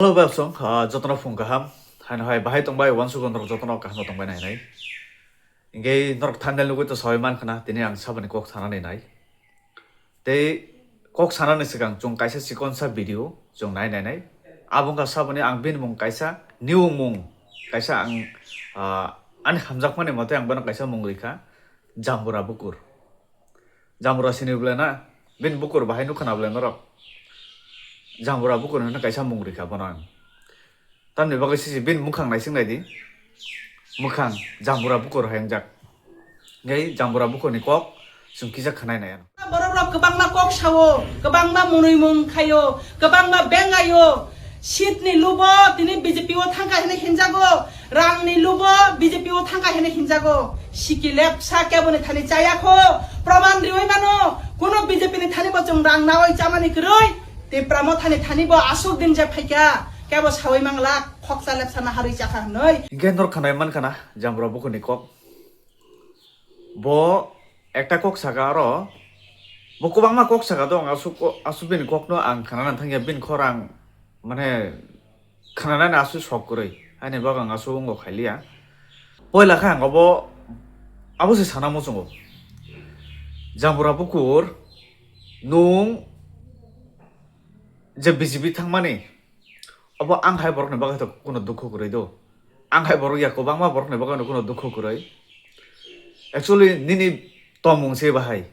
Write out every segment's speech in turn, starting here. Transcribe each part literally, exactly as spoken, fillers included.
Hello, Babsong, ah, jotono phung kaham. Haino hai bahai tongbai, wansukgo norok jotono kaham tongbai nai nai. Hingke norok thumbnail nugui to sawi mankha na, tini ang saboni kok sanani nai. Tei kok sanani swkang chwng kaisa chikonsa video chwng nai nai nai. Abo wngkha saboni ang bini mung kaisa new mung kaisa ang, ah, ani hamjakmani mote ang bono kaisa mung rikha Jambura Bukur. Jambura sini bwle na? Bini bukur bahai nukha na bwle norok? Jambura bukur hwnwi kaisa mung rikha bono ang. Tamni bagwi sisi bini mukhang naising naidi. Mukhang Jambura bukur hai wngjak. Hingke Jambura bukurni kok chwng kisa khwnai nai ano. Borok rok kwbangma kok sao, kwbangma mwnwi mung khaio, kwbangma bengaio. Seat ni lubo tini B J P o thangkha hwnwi hinjago, rang ni lubo B J P o thangkha hwnwi hinjago. Siki lepsa kebo ni thani chaya kho, proman riwi mano, kuno B J P ni thani bo chwng rang nawi chamani kwrwi, Tipra Motha ni thani bo aswk din je phaikha, kebo sawi manglak, khoksa lepsa naharwi chakha hwnwi. Hingke norok khwnai mankha na, Jambura bukurni kok. Bo ekta kok saka aro, bo kwbangma kok saka do, ang aswk ko-, aswk bini kokno ang khwnana thangya, bini khorang mane khwnanani aswk sok kwrwi, ani bagwi ang aswk wngkha khailiya. Poila khe ang obo, abo se sana muchungo, Jambura bukur, nwng je B J P thangmani, obo ang hai borokni bagwi to kuno dukhu kwrwi do. Ang hai borok ya kwbangma borokni bagwi no kuno dukhu kwrwi. Actually, nini tongmung se bahai.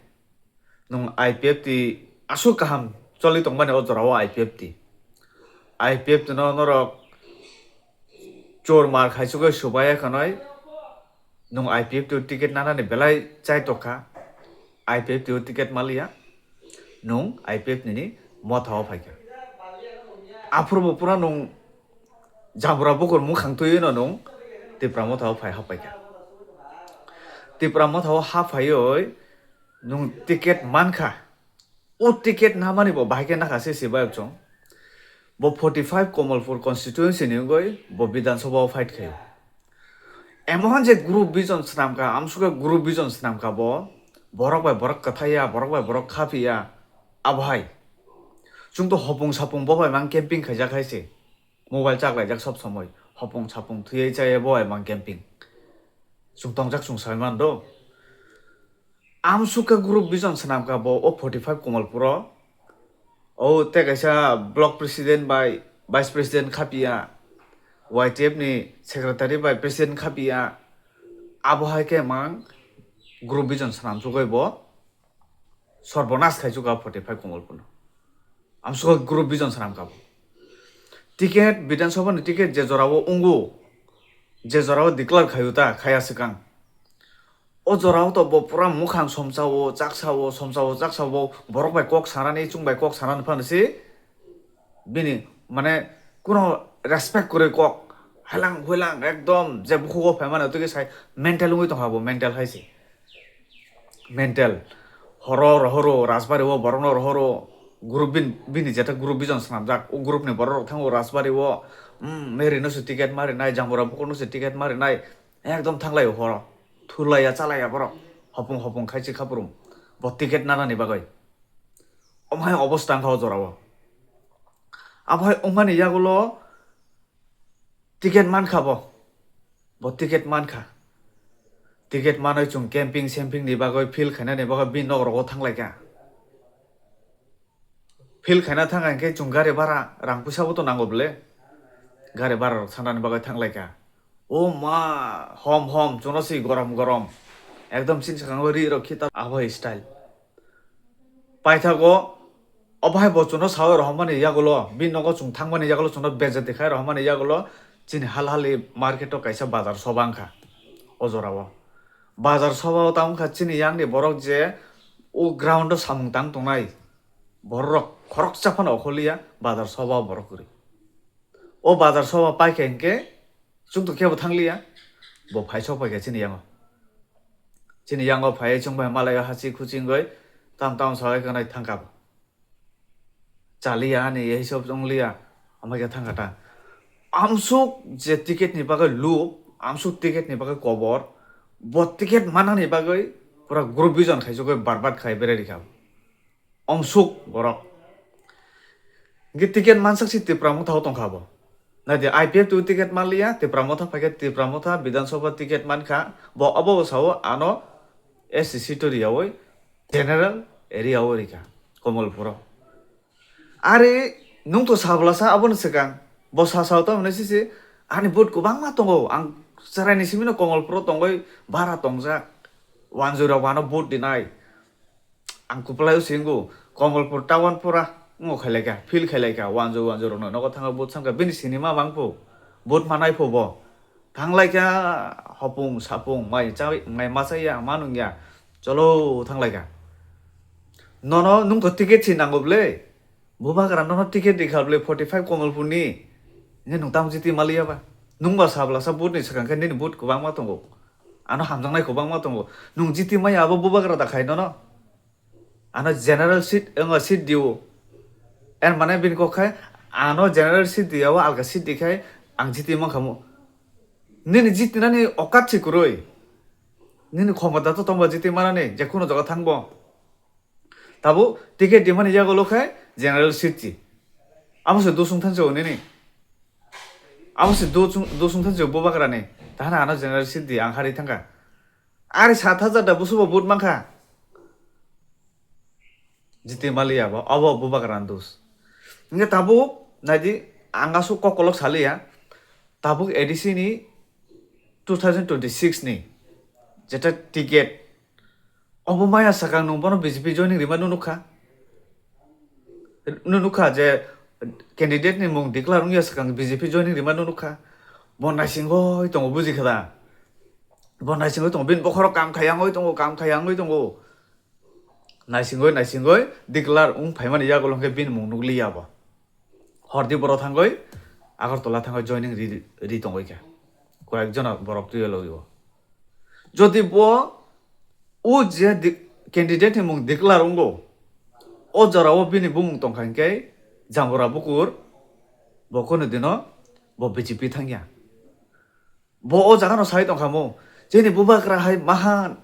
Nwng I P F T aswk kaham choli tongmani o jorao I P F T. I P F T no norok chor mar khai chugwi subaya khanai. Nwng I P F T o ticket nanani belai chai tokha, I P F T o ticket maliya, nwng I P F T nini Motha o phaikha. Aphuru bo pura nwng Jambura bukur mukhang twiwi no nwng Tipra Motha o phai haphaikha. Tipra Motha o haphaiwi nwng ticket mankha. O ticket namani bo bahai khe nakha se se bayok chwng. Bo forty five Kamalpur constituency ni wngwi bo Bidhan Sabha o fight khaio. Emon je group vision swnamkha, amsukhe group vision swnamkha bo. Borok bai borok kwthaiya, borok bai borok khaphiya. Abohai. Chwng to hopung sapung bo bai mang camping khaijak hai se. Mobile chaklaijak sob somoi. Hopung sapung thwiwi chaiya bo bai mang camping. Chwng tongjak chwng sai man do. Amsukha group vision swnamkha bo o forty five Kamalpuro. O tei kaisa block president bai vice president khapia, Y T F ni secretary bai president khapia. Abo hai khe mang group vision swnamsugwi bo sorbonas khaisukha forty five Kamalpurno. Amsukha group vision swnamkha bo. Ticket, Bidhan Sabha ni ticket je jorao wngo, je jorao declare khaio ta, khaya swkang. O jorao to bo pura mukhang somsao, chaksao, somsao, chaksao, borok bai kok sanani, chwng bai kok sanani phano se bini, mane, kuno respect kwrwi kok, helang huilang ekdom je bukhugo phaimani twi sai mental wngwi tongkha bo, mental hai se. Mental. Horo rohoro, Rajbari o borokno rohoro, group bin-, bini jeta group vision swnamjak, o group ni borok rok thango Rajbari o, mm, Mary no se ticket ma rinai, Jambura Bukur no se ticket ma rinai, ekdom thanglai o horo. Thulaiya, chalaiya borok. Hopung hopung khai se khaprum. Bo ticket nanani bagwi. Omo hai obostha wngkha o jorao. Abo hai wngmani yagulo ticket mankha bo. Bo ticket mankha. Ticket manwi chwng camping semping ni bagwi, field khainani bagwi bini nok rogo thanglaikha. Field khaina thang hinkhe chwng gari bhara rang puisa bo to nango bole. Gari bhara rok sanani bagwi thanglaikha. O ma, hom hom, chwngno se gorom gorom. Ekdom chini swkango ri rok khita abo hai style. Paithago, o bahai bo chwngno sawi rohormani yagulo, bini nogo chwng thangmani yagulo, chwngno bejati khai rohormani yagulo, chini hal hali market o kaisa bazar soba wngkha. O jorao. Bazar soba o tamo wngkha chini yang ni borok je o ground o samung tang tongnai. Borok rok khoroksa phano okholiya, bazar soba o borok kwrwi. O bazar soba paikha hinkhe, chwng to kebo thangliya, bo phai sok paikha chini yango. Chini yango phaiwi chwng bai malai o hachi khuchi wngwi tam tam sawi kwnai thangkha bo. Chaliya ani ei sob wngliya, amai khe thangkha ta. Amsuk je ticket ni bagwi luk, amsuk ticket ni bagwi kobor, bo ticket manani bagwi pura group vision khaisugwi barbat khai berai rikha. Omsuk borok. Hingke ticket mansak si Tipra Motha o tongkha bo. Naidi, I P F T o ticket manliya, Tipra Motha phaikhe Tipra Motha Bidhan Sabha ticket mankha, bo obo sao ano S C seat o riyawi general area o rikha, Komolpuro. Are nwng to sablasa aboni swkang, bo sa sao tamo hinwi sisi, ani vote kwbangma tongo, ang chwraini simino Komolpuro tongwi bara tongjak, wanjwi rok ano vote dinai. Ang kwplai o singo, Komolpur town pura ngo khailai kha, feel khailai kha, wanjwi wanjwi rokno nogo thangwi vote samkha, bini sinima mangphu, vote manai phu bo. Thanglai kha hopung sapung, mai chawi, mai machaya, manungya, cholo thanglai kha. Nono nwng to ticket si nango ble, bubagra nono ticket rikha ble forty five Komolpurni, nge nwng tamo jiti maliya ba? Nwng ba sablasa vote ni swkang khe nini vote kwbangma tongo, ano hamjaknai kwbangma tongo, nwng jiti maya abo bubagra da khai nono? Ano general seat, wngo seat diyo. Er mane bini kok khai, ano general seat diya o alka seat di khai, ang jiti mankha mo. Nini jitinani okat si kwrwi. Nini khomota to tongba jiti manani, je kuno jaga thangbo. Tabo ticket dimani yago lo khai, general seat si. Amo se dusung thanse o nini. Amo se dusung, dusung thanse o bubagrani. Tahana ano general seat di, ang hari thangka. Ari sat hajar da busubo vote mankha. Jiti maliya bo, abo bubagra ni dos. Hingke tabuk, naidi, ang asuk kokolok saliya, tabuk A D C ni two thousand twenty-six ni, jeta ticket, obo maya sakang nung bono B J P joining rima nunukha. Nunukha je candidate ni mung declare wngya sakang B J P joining rima nunukha. Bo naisingoi tongo buji kha da. Bo naisingoi tongo, bini bokhorok kam khayangoi tongo, kam khayangoi tongo. Naisingoi, naisingoi, declare wng phaimani yagulo hwnkhe bini mung nukliya bo. Hordi borok thangoi, Agartala thangoi joining ri, ri tongoi kha. Koyek jona borok twiyo logio. Jodi bo o je di, candidate ni mung declare wngo, o jora o bini bumung tongkha hinkhe Jambura Bukur, bo kono dino bo B J P thangya. Bo o jaga no sai tongkha mo, chini bubagra hai mahan,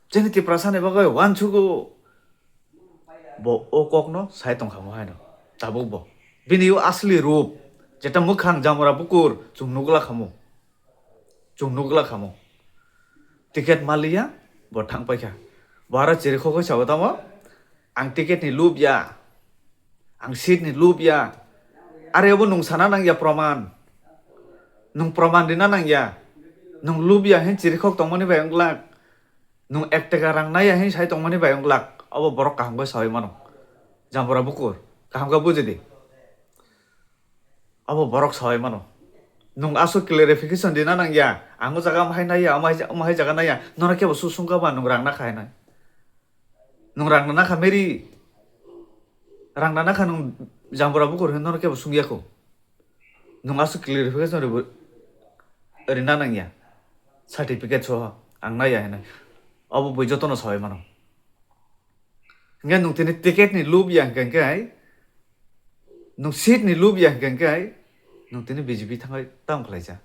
chini Tiprasa ni bagwi wansugo. Bo o kok no sai tongkha mo haino, tabuk bo. Bini o asli rup, jeta mwkhang Jambura Bukur, chwng nukla kha mo. Chwng nukla kha mo. Ticket maliya, bo thang paikha. Bo aro chirikhok oi sao tamo, ang ticket ni lubya. Ang seat ni lubya. Are obo nwng sana nangya proman. Nwng proman rina nangya. Nwng lubya hin chirikhok tongmani bai wng glak. Nwng ek taka rang naiya hin sai tongmani bai wng glak. Obo borok kaham khe saui mano. Jambura Bukur, kaham khe buji di. Obo borok saui mano. Nwng aswk clarification rina nangya. Ang o jaga omo hai naiya, omo hai ja-, omo hai jaga naiya. Nono kebo susung kha ba nwng rang nakha hinwi. Nwng rang nakha meri. Rang nakha nwng Jambura Bukur hinwi nono kebo sungya kho. Nwng aswk clarification ribo rina nangya. Certificate soho ang naiya hinwi. Obo bui jotono saui mano. Hingke nwng tini ticket ni lubya hingke hingke hai, nwng seat ni lubya hingke hingke hai, nwng tini B J P thangai tang khlaisa,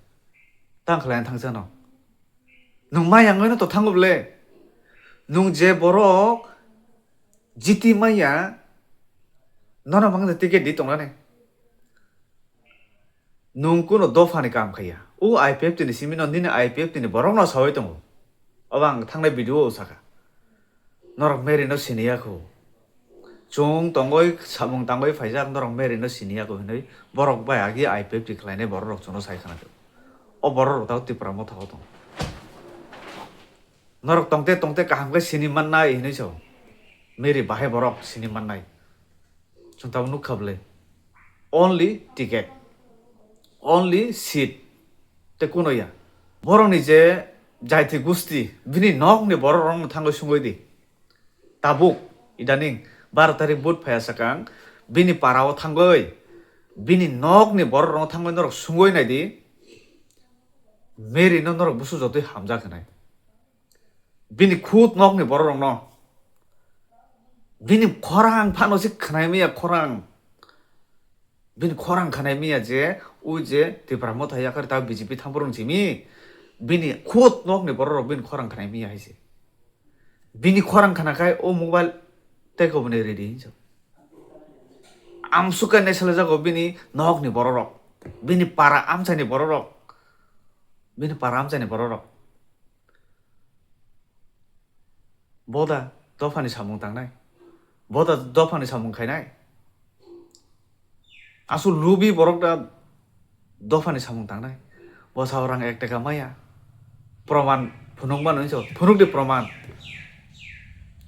tang khlai thangsa no. Nwng maya wngwi no to thango ble. Nwng je borok jiti maya, nono mang de ticket di tongnani. Nwng kuno dophani kam khaiya. O I P F T ni simi no nini I P F T ni borok no saui tongo. Obo ang thangnai video o sakha. Norok Mary no siniya kho. Chwng tongoi samung tangoi phaijak norok Mary no siniya kho hinwi borok bai agi I P F T khlainai borok rok chwngno sai khna kho. O borok rok tao Tipra Motha o tongo. Norok tongte tongte kaham khe sini mannai hinwi sao. Mary bahai borok sini mannai. Chwng tabuk nukha bwle. Only ticket. Only seat. Te kuno ya. Borokni je jaiti gusti, bini nokni borok rokno thangwi sungwi di. Tabuk, idaning baro tarik vote phaiya sakang, bini para o thangwi, bini nokni borok rokno thangwi norok sungwi nai di. Mary no norok busu jotoi hamjak hinai. Bini khud nokni borok rokno. Bini khorang phano se khwnai maya khorang. Bini khorang khwnai maya je, o je Tipra Motha yakar ta B J P thang borok simi. Bini khud nokni borok rok bini khorang khwnai maya hai se. Bini khorang khwnakhai o mobile tei koboni ready hinsa. Amsukha naisalajago bini nokni borok rok. Bini para amchaini bororok, bini para amchaini bororok. Boda dophani samung tangnai, boda dophani samung khainai. Aswk lubi borok da dophani samung tangnai. Bo sao rang ek taka maya. Proman phunuk mano hinso, phunuk di proman.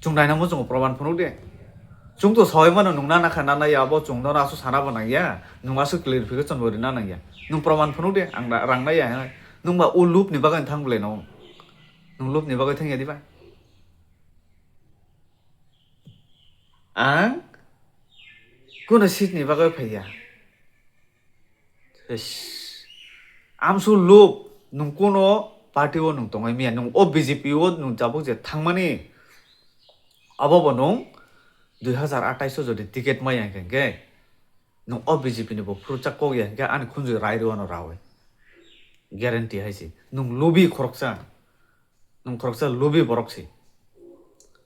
Chwng naina muchungo proman phunuk di. Chwng to soi mano nung nana kha nana ya, bo chwng nono aswk sana bo nang ya. Nung aswk clarification bo rina nang ya. Nung proman phunuk di, ang da-, rang nai ya. Nung ba o loop ni bagwi thang bwlai no. Nung loop ni bagwi thang ya di ba? Ang kuno seat ni bagwi phaiya. Ish. Amsu loop, nung kuno party o nung tongwi miya, nung o B J P o nung tabuk je thangmani, abo bo nung dui hazar atais o jodi ticket maya hwnkhe, nung o B J P ni bo phuru chak kok ya hwnkhe ani khunju rai rwano rawi. Guarantee hai se. Nung lubi khoroksa. Nung khoroksa lubi borok se.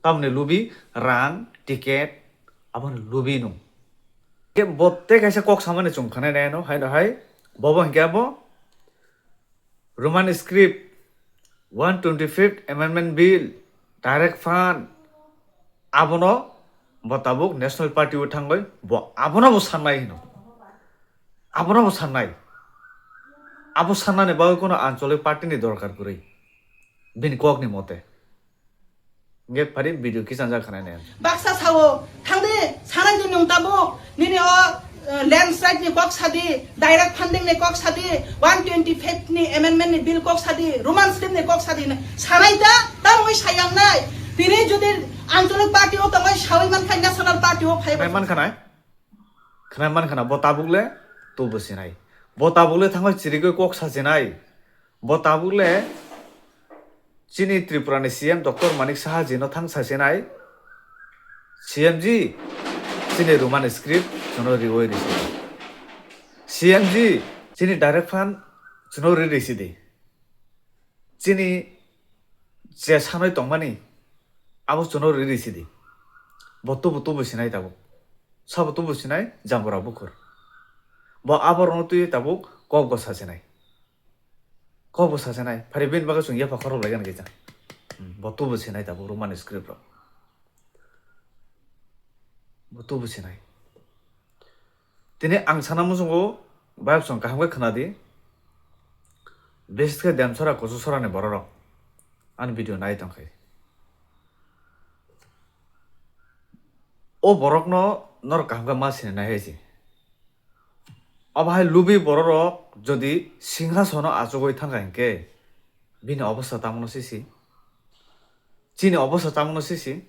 Tamni lubi rang, ticket, aboni lubi nung. Ke bo tei kaisa kok samani chwng khanai nai ano, hai no hai. Bobo hwnkhe abo Roman script, one twenty-fifth Amendment Bill, direct fund, abono bo tabuk National Party o thangwi bo abono bo sannai hino. Abono bo sannai. Abo sannani bagwi kono anchalik party ni dorkar kwrwi. Bini kok ni mote. Hingke phari video kichanja khanai nai. Baksa sao, thangdi, sanai di nung tabuk, nini o, eh, landslide ni kok sadi, direct funding ni kok sadi, one twenty-five ni amendment ni bill kok sadi, Roman script ni kok sadi, sanai da, tamwi sayang nai. Tini jodi anchalik party o tongwi sawi mankha, national party o phai. Khnai mankha nai? Khnai mankha na, bo tabuk le tubu sinai. Bo tabuk le thangwi chirigwi kok sasinai. Bo tabuk le chini Tripura ni C M Doctor Manik Saha ji no thang sasinai. C M ji, chini Roman script chuno riwi risi. C M ji, chini direct fund chuno ri risi di. Chini je sanwi tongmani abo chuno ri risi di. Bo tubu tubu sinai tabuk. Sabo tubu sinai Jambura bukhur. Bo aborokno twi tabuk kok bo sasinai. Kok bo sasinai. Phari bini bagwi chwng yapha khorok laigani kisa. Hmm, bo tubu sinai tabuk Roman script rok. Bo tubu sinai. Tini ang sana muchungo bayapsong kaham khe khwnadi. Bises khe Demsora Kuchusora ni bororok ani video nai tongkhe. O borokno norok kaham khe ma sinai nai hai se. Abo hai lubi bororok jodi singhasono achugwi thangkha hinkhe bini obostha tamono sisi? Chini obostha tamono sisi?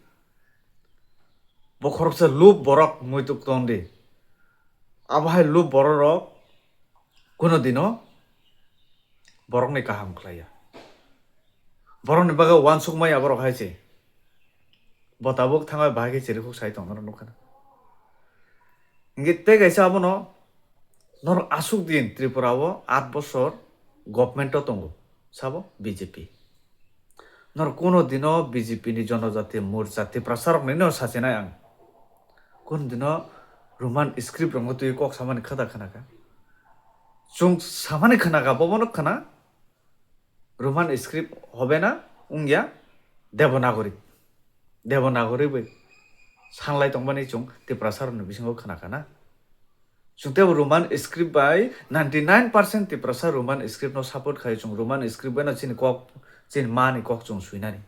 Bo khoroksa lub borok muituk tongdi. Abo hai lub bororok kuno dino borokni kaham khlaiya. Borokni bagwi uansukmaya borok hai se. Bo tabuk thangwi bahai khe chirikhuk sai tongmano nukha na. Hinkhe tei kaisa abono norok aswk din Tripura o aat bosor government o tongo, sabo B J P. Norok kuno dino B J P ni Jonojati Morcha Tiprasa rokni no sachinai ang. Kuno dino Roman script rokno twi kok samani khada khanakha. Chwng samani khanakha, bobono khana. Roman script hobe na wngya Devanagari. Devanagari bai sanlai tongmani chwng Tiprasa rokni bisingo khana kha na. Chwng tebo Roman script bai ninety nine percent Tiprasa Roman script no support khai, chwng Roman script bai no chini kok, chini mani kok chwng swinani.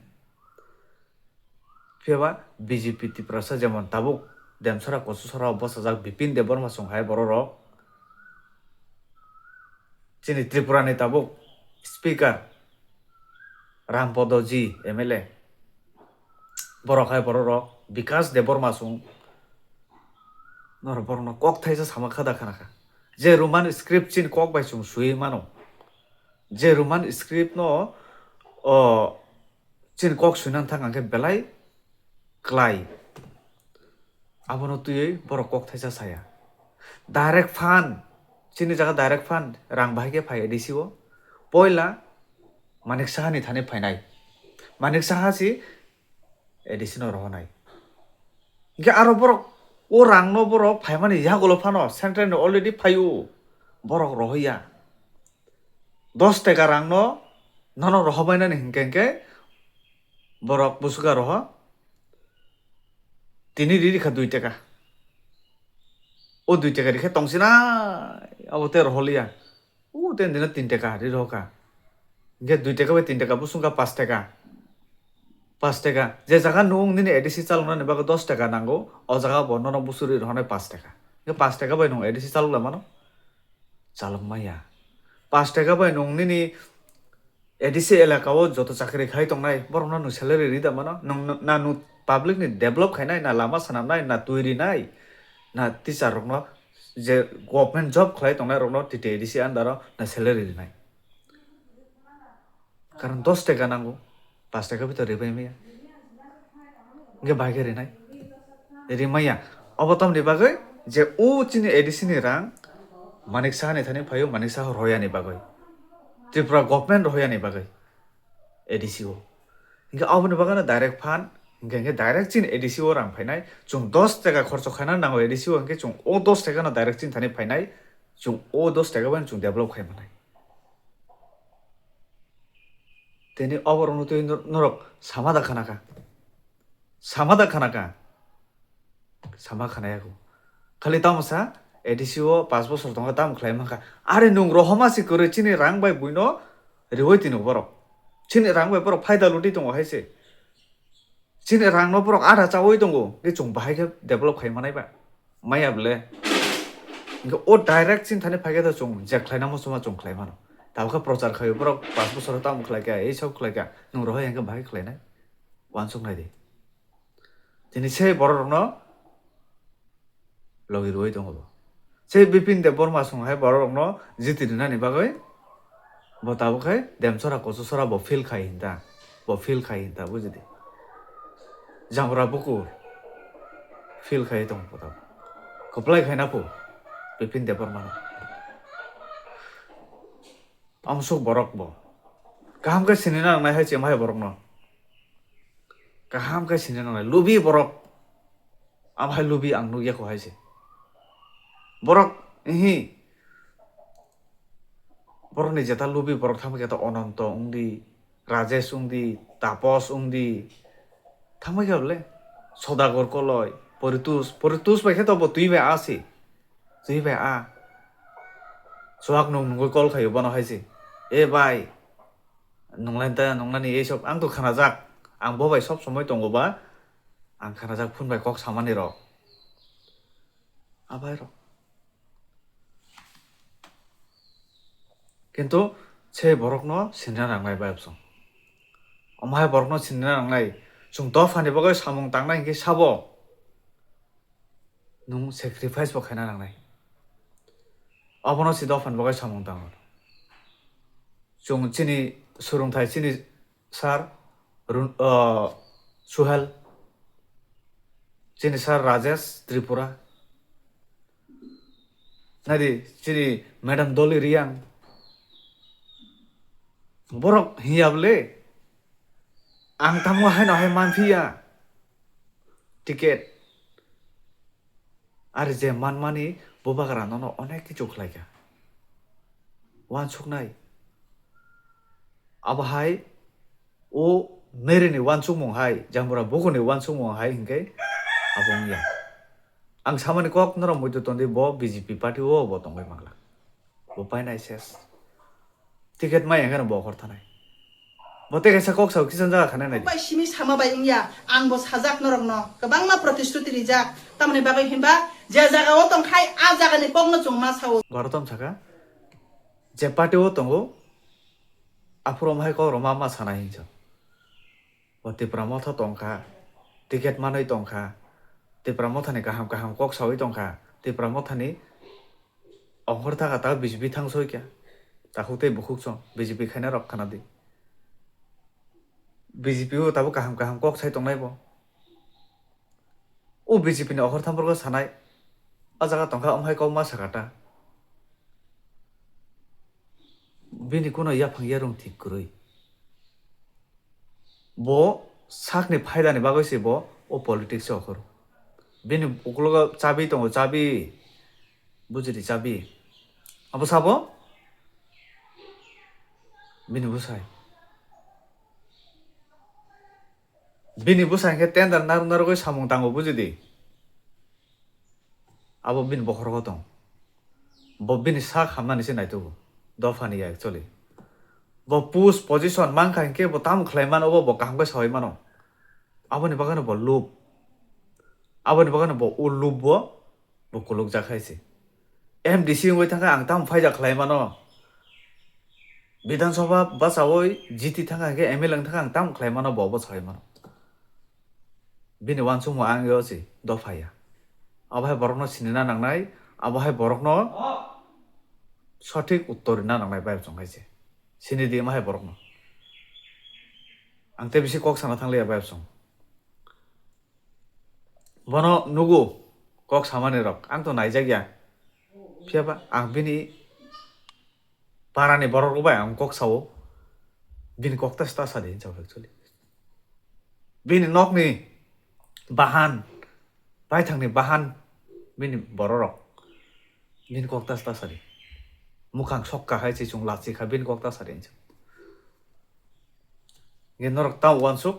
Phiya ba B J P Tiprasa jemon tabuk Demsora Kochusora o bosajak Bipin Debbarma song hai bororok. Chini Tripura ni tabuk Speaker Rampodo ji M L A. Borok hai bororok Bikas Debbarma song. Norok borokno kok thaisa sama kha da khana kha. Je Roman script chini kok bai chwng sui mano. Je Roman script no, o, chini kok suinani thang hwnkhe belai klai. Abono twiwi borok kok thaisa saya. Direct fund, chini jaga direct fund rang bahai khe phai A D C o. Poila Manik Saha ni thani phainai. Manik Saha si A D C no rohornai. Hingke aro borok o rang no borok phaimani yagulo phano central ni already phaio. Borok rohoya. Dos taka rangno nono rohobainani hinkhe hinkhe borok busuka roho. Tini ri rikha dui taka. O dui taka rikhe tongsinai, abo tei roholiya. O tei dino tin taka ri rohokha. Hinkhe dui taka bai tin taka busungkha pas taka. Pas taka. Je jaga nwng nini A D C chaloknani bagwi dos taka nango, o jaga bo nono busu ri rohonai pas taka. Hinkhe pas taka bai nwng A D C chalok lai mano? Chalok maya. Pas taka bai nwng nini A D C elaka o joto chakri khai tongnai, borokno nwng salary ri da mano? Nwng, nwng, na nwng public ni develop khainai, na lama swnamnai, na twi rinai, na teacher rokno je government job khlai tongnai rokno T T A D C under o na salary rinai? Karon dos taka nango, pas taka bito ribai maya. Hinkhe bai khe rinai? Rimaya. Obo tamni bagwi je o chini A D C ni rang Manik Saha ni thani phaio, Manik Saha royani bagwi. Tripura government royani bagwi A D C o. Hinkhe aboni bagwi no direct phan, hinkhe, hinkhe direct chini A D C o rang phainai. Chwng dos taka khorcho khaina nango A D C o, hinkhe chwng o dos taka no direct chini thani phainai. Chwng o dos taka bai chwng develop khai manai. Tini oborokno twi nor-, norok sama da khana kha? Sama da khana kha? Sama khana yago. Khali tamo sa, A D C o pas bosor tongo, tamo khlai mankha. Are nwng rohoma se kwrwi, chini rang bai buino riwi tino borok. Chini rang bai borok phaida lutwi tongo hai se. Chini rangno borok adha chawi tongo, khe chwng bahai khe develop khai manai ba? Maya bole. Hinkhe o direct chini thani phai khe to chwng je khlaina muchungma chwng khlai mano. Tabukhe prochar khaio borok pas bosor tamo khlai kha, ei sob khlai kha. Nwng rohoi hinkhe bahai khlainai? Uansuk nai di. Tini se borok rokno logi rwui tongo bo. Se Bipin Debbarma song hai borok rokno jiti rwnani bagwi bo tabuk khai Demchora Kochasora bo feel khai hinta, bo feel khai hinta, buji di. Jangra bukur feel khai tongo bo tabuk. Kwplai khai na phu Bipin Debbarma no. Amsuk borok bo. Kaham khe sinina nangnai hai se, amhai borokno. Kaham khe sinina nangnai. Lubi borok. Amhai lubi ang nukya kho hai se. Borok, ihi. Borokni jeta lubi borok thangma khe to Ononto wngdi, Rajesh wngdi, Tapos wngdi. Thangma khe bole Sodagor Koloi, Poritus, Poritus bai khe to bo twi bai a se. Twi bai a. Chuak nung nungwi call khaio bono hai se. "E bai, nunglai da, nunglani ei sob, ang to khanajak. Ang bo bai sob somoi tongo ba, ang khanajak phone bai kok samani rok." A bai rok. Kintu se borokno sinina nangnai bai bwsong. Omo hai borokno sinina nangnai. Chwng dophani bagwi samung tangnai hinkhe sabo. Nwng sacrifice bo khaina nangnai. Obono se dophani bagwi samung tango. Chwng chini swrwngthai, chini sir Run-, ah, Suhel, chini sir Rajesh Tripura, nadi chini madam Dolly Riang, borok hiya bole, ang tamo haino hai manphiya ticket. Ari je manmani bubagra nono onek kichu khlaikha. Wansuknai. Abo hai o Mary ni wansukmung hai, Jambura buku ni wansukmung hai hinkhe abo wngya. Ang samani kok norok muitu tongdi bo B J P party o bo tongwi mangla. Bo painai ses. Ticket mai ang bo okhor thanai. Bo tei kaisa kok sao kisan jaga khana nai. Bai simi sama bai wngya, ang bo sajak norokno kwbangma protisthuti rijak. Tamoni bagwi hinba je jaga o tongkhai a jaga ni kok no chwng ma sao. Baro tom saka. Je party o tongo, aphuru omo hai kok rok ma ma sana hinsa. Bo Tipra Motha tongkha, ticket manwi tongkha, Tipra Mothani kaham kaham kok sawi tongkha, Tipra Mothani ongkhor thaka ta B J P thang soi kya, takhuk tei bukhuk chwng B J P khaina rok khana di. B J P o tabuk kaham kaham kok sai tongnai bo. O B J P ni okhor thamborgo sanai, a jaga tongkha omo hai kok ma saka ta. Bini kuno yaphang yarung thik kwrwi. Bo sakni phaidani bagwi se bo o politics o okhoro. Bini uklogo chabi tongo, chabi. Bujidi chabi. Abo sabo bini bwsai. Bini bwsai khe tender narwk narwgwi samung tango, buji di. Abo bini bokhorogo tong. Bo bini sak hamnani se naitugo. Dophani ya actually. Bo post position mankha hinkhe bo tamo khlai mano, bo, bo kaham khe saui mano. Aboni bagwino bo lub. Aboni bagwino bo o lub bo, bo kulukjak hai se. M D C wngwi thangkha ang tamo phaijak khlai mano. Bidhan Sabha bachaui G T thangkha hinkhe M L A wng thangkha ang tamo khlai mano, bo, bo saui mano. Bini uansukmung ang yo se dopha ya. Abo hai borokno sinina nangnai, abo hai borokno sothik uttor rina nangnai, bai chwng hai se. Sini di amo hai borokno. Ang tei bisi kok sana thang liya, bai chwng. Bono nugo kok samani rok, ang to naijak ya. Phiya ba ang bini parani borok rok bai ang kok sao, bini kok ta, ta sa di hinsa actually. Bini nokni bahan, baithangni bahan, bini borok rok, bini kok ta, ta sa di. Mukhang sokka hai se chwng lachi kha, bini kok ta sa di hinsa. Nge norok tamo uansuk,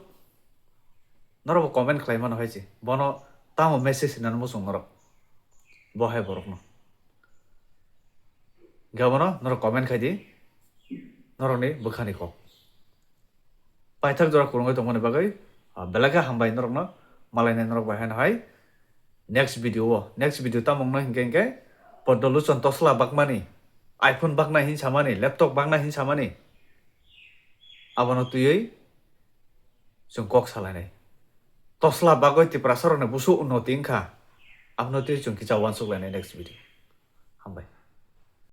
norok bo comment khlai mano hai se. Bono tamo message hinani muchung norok. Bo hai borokno. Gabono norok comment khai di, norokni bwkhani kok. Paithak jora kwrwngwi tongmani bagwi, ah, belai khe hambai norokno, malainai norok bai haino hai. Next video o, next video tamo wngno hinkhe hinkhe, Poddo Luchon tosla bakmani, iPhone baknai hin samani, laptop baknai hin samani, abono twiwi chwng kok salainai. Tosla bagwi Tiprasa rokni busu unnoti wngkha, abono twiwi chwng kicha uansuk lainai next video. Hambai.